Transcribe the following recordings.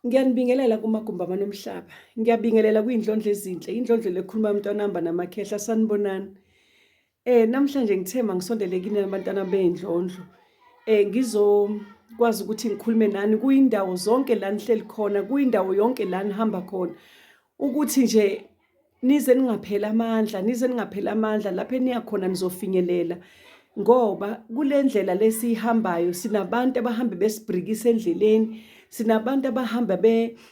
Ngiyanibingelela kumagumbi amanomhlaba. Ngiyabingelela kwindlondlo ezinhle, indlondlo lekhuluma umntwana hamba namakhehla sanibonani. Namhlanje ngithe mangisondele kini abantwana bey'ndlondlo. Ngizokwazi ukuthi ngikhulume nani kuyindawo zonke la nihleli khona, kuyindawo yonke la nihamba khona. Ukuthi nje nize ningapheli amandla, nize ningapheli amandla lapho eniya khona nizofinyelela ngoba kule ndlela lesiyihambayo sinabantu abahambe besibhrikisa endleleni, sinabantu abahamba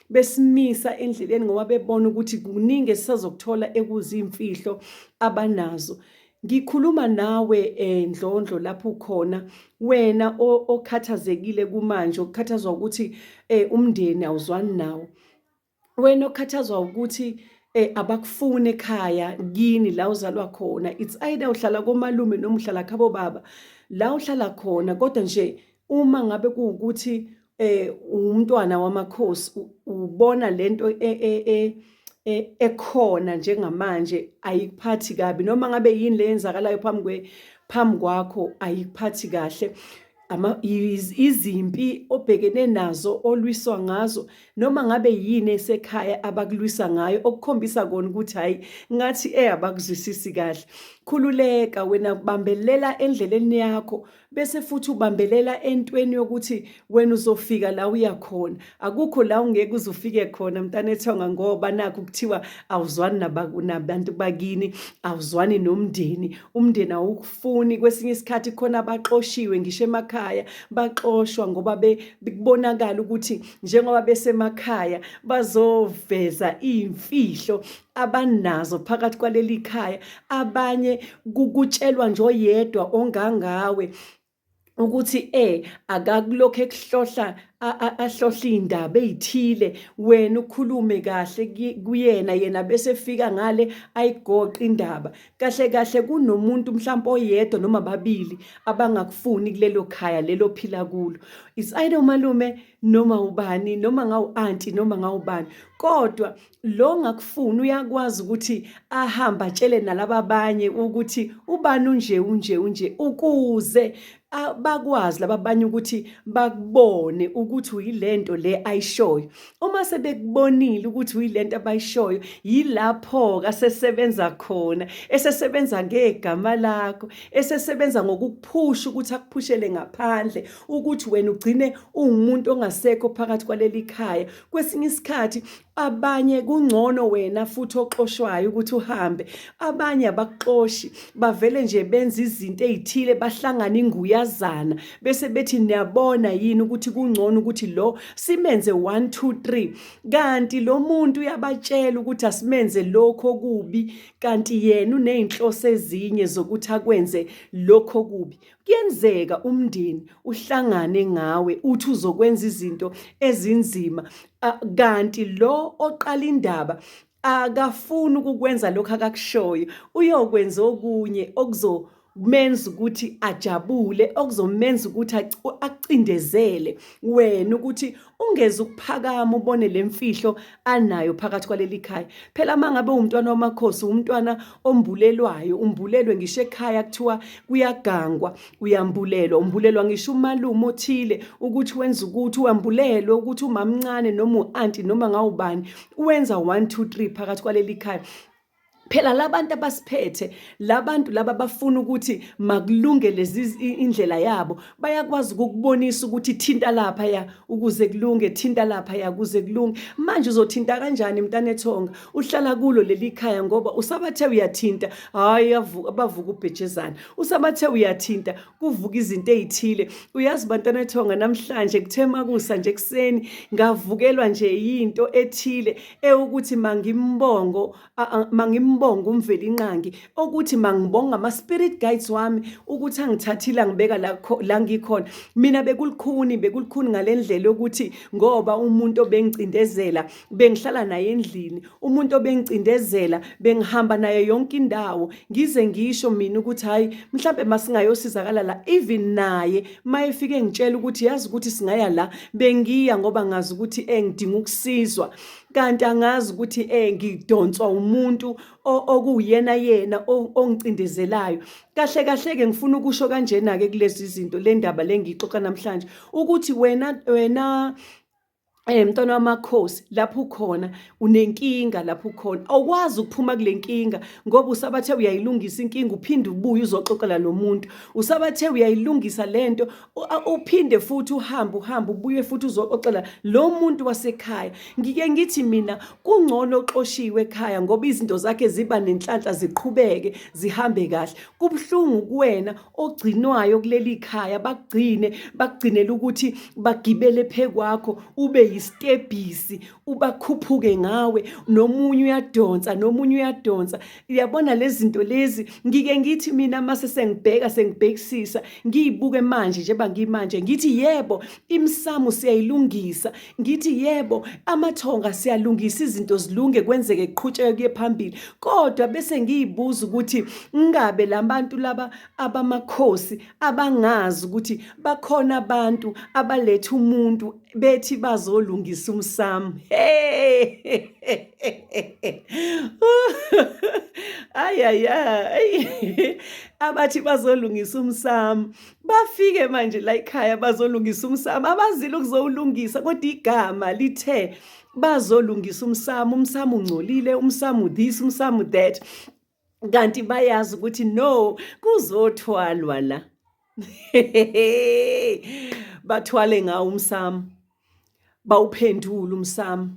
besimisa endleleni ngoba bebona ukuthi kuningi esisazokuthola ekuzimfihlo abanazo. Ngikhuluma nawe Ndlondlo lapho ukhona wena okhathazekile kumanje okukhathazwa ukuthi umndeni awuzwani nawo. Wena okhathazwa ukuthi abakufuni ekhaya kini la uzalwa khona, it's either uhlala komalume noma uhlala khabo baba la uhlala khona, kodwa nje uma ngabe kuwukuthi umntwana wamakhosi ubona lento ekhona njengamanje ayikuphathi kabi noma ngabe yini le yenzakalayo phambi kwakho ayikuphathi kahle. Izimpi obhekene nazo olwiswa ngazo noma ngabe yini esekhaya abakulwisa ngayo okukhombisa kona ukuthi hhayi ngathi abakuzwisisi kahle. Khululeka wena bambelela endleleni yakho bese futhi ubambelela entweni yokuthi wena uzofika la uya khona. Akukho la ungeke uze ufike khona mntanethonga ngoba nakhu kuthiwa awuzwani nabantu bakini, awuzwani nomndeni, umndeni awukufuni. Kwesinye isikhathi khona abaxoshiwe ngisho emakhaya, baxoshwa ngoba kubonakala ukuthi njengoba besemakhaya bazoveza iy'mfihlo abanazo phakathi kwaleli khaya. Abanye kutshelwa nje oyedwa ongangawe ukuthi akakulokhu ekuhlohla ahlohla iy'ndaba ey'thile wena ukhulume kahle kuyena yena bese efika ngale ayigoqe indaba. Kahle kahle kunomuntu mhlampe oyedwa noma babili abangakufuni kulelo khaya lelo ophila kulo. It's either umalume noma ubani noma ngawu-anti noma ngawubani kodwa lo ongakufuni uyakwazi ukuthi ahambe atshele nalaba abanye ukuthi ubani unje unje unje ukuze bakwazi laba abanye ukuthi bakubone ukuthi uyilento le ayishoyo. Uma sebekubonile ukuthi uyilento abayishoyo, yilapho-ke asesebenza khona, esesebenza ngegama lakho, esesebenza ngokukuphusha ukuthi akuphushele ngaphandle, ukuthi wena ugcine uwumuntu ongasekho phakathi kwaleli khaya. Kwesinye isikhathi abanye kungcono wena futhi oxoshwayo ukuthi uhambe, abanye abakuxoshi bavele nje benze izinto ey'thile bahlangane inguyazana bese bethi niyabona yini ukuthi kungcono ukuthi lo simenze 1 2 3, kanti lo muntu uyabatshela ukuthi asimenze lokho okubi kanti yena uney'nhloso ezinye zokuthi akwenze lokho okubi. Kuyenzeka umndeni uhlangane ngawe uthi uzokwenza izinto ezinzima kanti lo oqala indaba akafuni ukukwenza lokho akakushoyo, uyokwenza okunye okuzomenza ukuthi ajabule, okuzomenza ukuthi akucindezele wena ukuthi ungeze ukuphakama ubone le mfihlo anayo phakathi kwaleli khaya. Phela uma ngabe uwumntwana wamakhosi, umntwana ombulelwayo, umbulelwe ngisho ekhaya kuthiwa kuyagangwa, uyambulelwa, umbulelwa ngisho umalume othile ukuthi wenza ukuthi, uyambulelwe ukuthi umamncane noma u-anti noma ngawubani wenza 1 2 3 phakathi kwaleli khaya. Phela labantu abasiphethe, labantu laba bafuna ukuthi makulunge lezi indlela yabo, bayakwazi ukukubonisa ukuthi thinta lapha ya ukuze kulunge, thinta lapha ya ukuze kulunge. Manje uzothinta kanjani mntanethonga uhlala kulo leli khaya ngoba usabathe uyathinta, hhayi bavuka ubhejezana. Usabathe uyathinta kuvuka izinto ey'thile. Uyazi bantanethonga namhlanje kuthe makusa nje ekuseni ngavukelwa nje yinto ethile ewukuthi mangimbongo mangimbonga uMvelinqangi okuthi mangibonga ama-spirit guides wami ukuthi angithathile angibeka la ngikhona. Mina bekulikhuni bekulikhuni ngale ndlela yokuthi ngoba umuntu obengicindezela bengihlala naye endlini, umuntu obengicindezela bengihamba naye yonke indawo, ngize ngisho mina ukuthi hhayi mhlampe masingayosizakala la, even naye mayefike engitshela ukuthi yazi ukuthi singaya la, bengiya ngoba ngazi ukuthi ngidinga ukusizwa. Kanti angazi ukuthi ngidonswa umuntu okuwuyena yena ongicindezelayo. Kahle kahle-ke ngifuna ukusho kanjena-ke kulezi zinto, le ndaba le ngiyixoxa namhlanje, ukuthi wena wena Mntwana wamakhosi, lapho ukhona unenkinga, lapho ukhona awukwazi ukuphuma kule nkinga ngoba usabathe uyayilungisa inkinga, uphinde ubuye uzoxoxela lo muntu. Usabathe uyayilungisa lento, uphinde futhi uhambe uhambe ubuye futhi uzoxoxela lo muntu wasekhaya. Ngike ngithi mina kungcono oxoshiwe ekhaya ngoba izinto zakhe ziba nenhlanhla, ziqhubeke zihambe kahle. Kubuhlungu kuwena ogcinwayo kuleli khaya, bakugcine bakugcinele ukuthi bagibele phekwakho, ube yistebhisi, ubakhuphuke ngawe, nomunye uyadonsa, nomunye uyadonsa. Uyabona lezi zinto lezi, ngike ngithi mina mase sengibheka sengibhekisisa ngiyibuke manje njengoba ngimanje, ngithi yebo imsamo siyayilungisa, ngithi yebo amathonga siyalungisa, izinto zilunge, kwenzeke kuqhutsheke kuye phambili, kodwa bese ngiyibuza ukuthi ngabe labantu laba abamakhosi abangazi ukuthi bakhona abantu abaletha umuntu bethi bazolungisa umsamo. Hey, ayaya, abathi bazolungisa umsamo, bafike manje la ekhaya bazolungisa umsamo, abazile ukuzowulungisa, kodwa igama lithe bazolungisa umsamo, umsamo ungcolile, umsamo this, umsamo that, kanti bayazi ukuthi no, kuzothwalwa la. Bathwale ngawo umsamo, bawuphendule umsamo,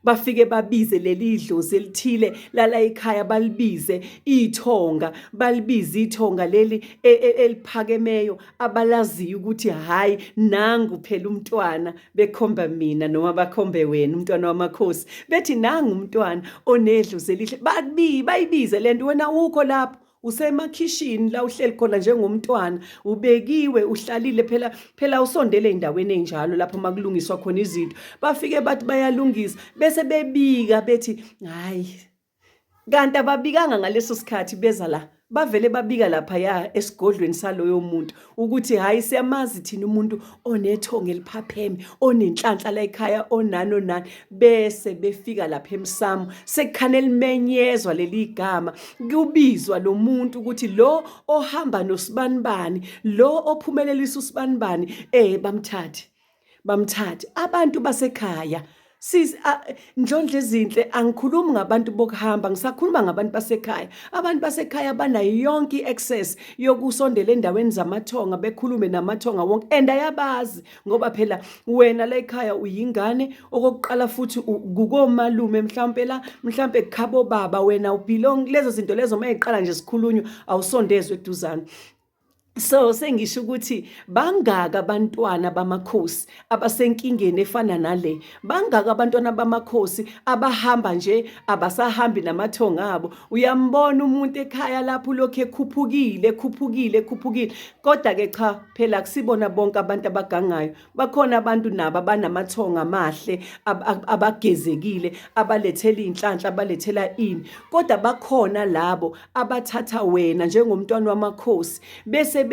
bafike babize leli dlozi elithile lala ekhaya, balibize ithonga, balibize ithonga leli eliphakemeyo abalaziyo ukuthi hhayi, nangu phela umntwana, bekhomba mina noma bakhombe wena umntwana wamakhosi, bethi nangu umntwana onedlozi elihle, bayibize lento, wena ukho lapho usemakhishini la uhleli khona njengomntwana, ubekiwe, uhlalile phela phela, usondele endaweni enjalo lapho makulungiswa khona izinto. Bafike bathi bayalungisa, bese bebika bethi hayi, kanti ababikanga ngaleso sikhathi beza la, bavele babika laphaya esigodlweni saloyo muntu ukuthi hhayi, siyamazi thina umuntu onethonga eliphapheme, onenhlanhla la ekhaya, onani onani. Bese befika lapha emsamo, sekukhane limenyezwa leli gama, kubizwa lo muntu ukuthi lo ohamba nosibanibani, lo ophumelelisa usibanibani, bamthathe bamthathe abantu basekhaya. Sis, Ndlondlo ezinhle, angikhulumi ngabantu bokuhamba, ngisakhuluma ngabantu basekhaya. Abantu basekhaya banayo yonke i-access yokusondela endaweni zamathonga, bekhulume namathonga wonke, and ayabazi ngoba phela wena la ekhaya uyingane okokuqala, futhi kukomalume mhlawumpe la, mhlawumpe kukhabo baba, wena ubelong lezo zinto lezo. Mayiqala nje sikhulunywa, awusondezwe eduzane. So sengisho ukuthi bangaka abantwana bamakhosi abasenkingeni efana nale, bangaka abantwana bamakhosi abahamba nje abasahambi namathonga abo. Uyambona umuntu ekhaya lapho ulokhu ekhuphukile, ekhuphukile, ekhuphukile, kodwa-ke cha, phela akusibona bonke abantu abagangayo. Bakhona abantu nabo abanamathonga amahle, abagezekile, abalethela iy'nhlanhla, abalethela ini, kodwa bakhona labo abathatha wena njengomntwana wamakhosi bese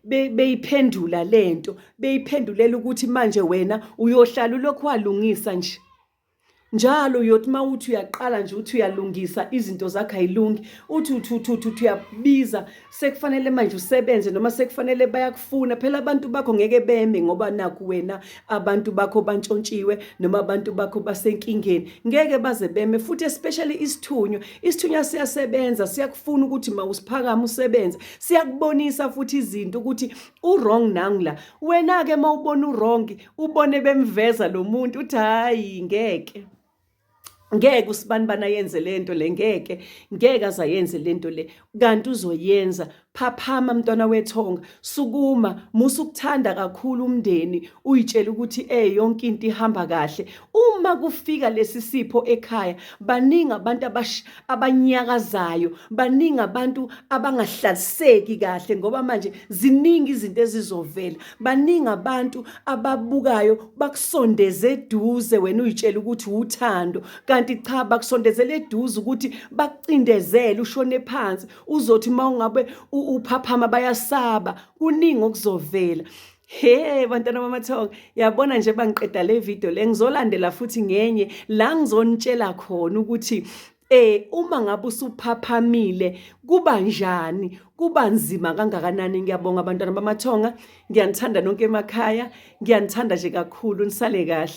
beyiphendula lento, beyiphendulela ukuthi manje wena uyohlala ulokhu walungisa nje njalo. Uyothi uma uthi uyaqala nje uthi uyalungisa izinto zakho, ayilungi. Uthi uthi uthi uthi uthi uyabiza, sekufanele manje usebenze noma sekufanele bayakufuna phela abantu bakho, ngeke beme ngoba nakhu wena abantu bakho bantshontshiwe noma abantu bakho basenkingeni, ngeke baze beme futhi, especially isithunywa. Isithunywa siyasebenza, siyakufuna ukuthi mawusiphakama usebenze, siyakubonisa futhi izinto ukuthi u-wrong nangu la. Wena-ke uma ubona u-wrong, ubone bemveza lo muntu, uthi hhayi, ngeke ngeke usibanibani ayenze lento le, ngeke ngeke azayenze lento le, kanti uzoyenza. Phaphama mntwana wethonga, sukuma, musa ukuthanda kakhulu umndeni, uyitshela ukuthi yonke into ihamba kahle. Uma kufika lesi sipho ekhaya, baningi abantu abanyakazayo, baningi abantu abangahlaliseki kahle ngoba manje ziningi izinto ezizovela. Baningi abantu ababukayo bakusondeze eduze, wena uyitshela ukuthi uthando, kanti cha, bakusondezele eduze ukuthi bakucindezele ushone phansi. Uzothi uma ungabe uphaphama, bayasaba, kuningi okuzovela. He bantwana bamathonga, yabona nje bangiqeda le video le, ngizolandela futhi ngenye la ngizonitshela khona ukuthi uma ngabe usuphaphamile kuba njani, kuba nzima kangakanani. Ngiyabonga abantwana bamathonga, ngiyanithanda nonke emakhaya, ngiyanithanda nje kakhulu, nisale kahle.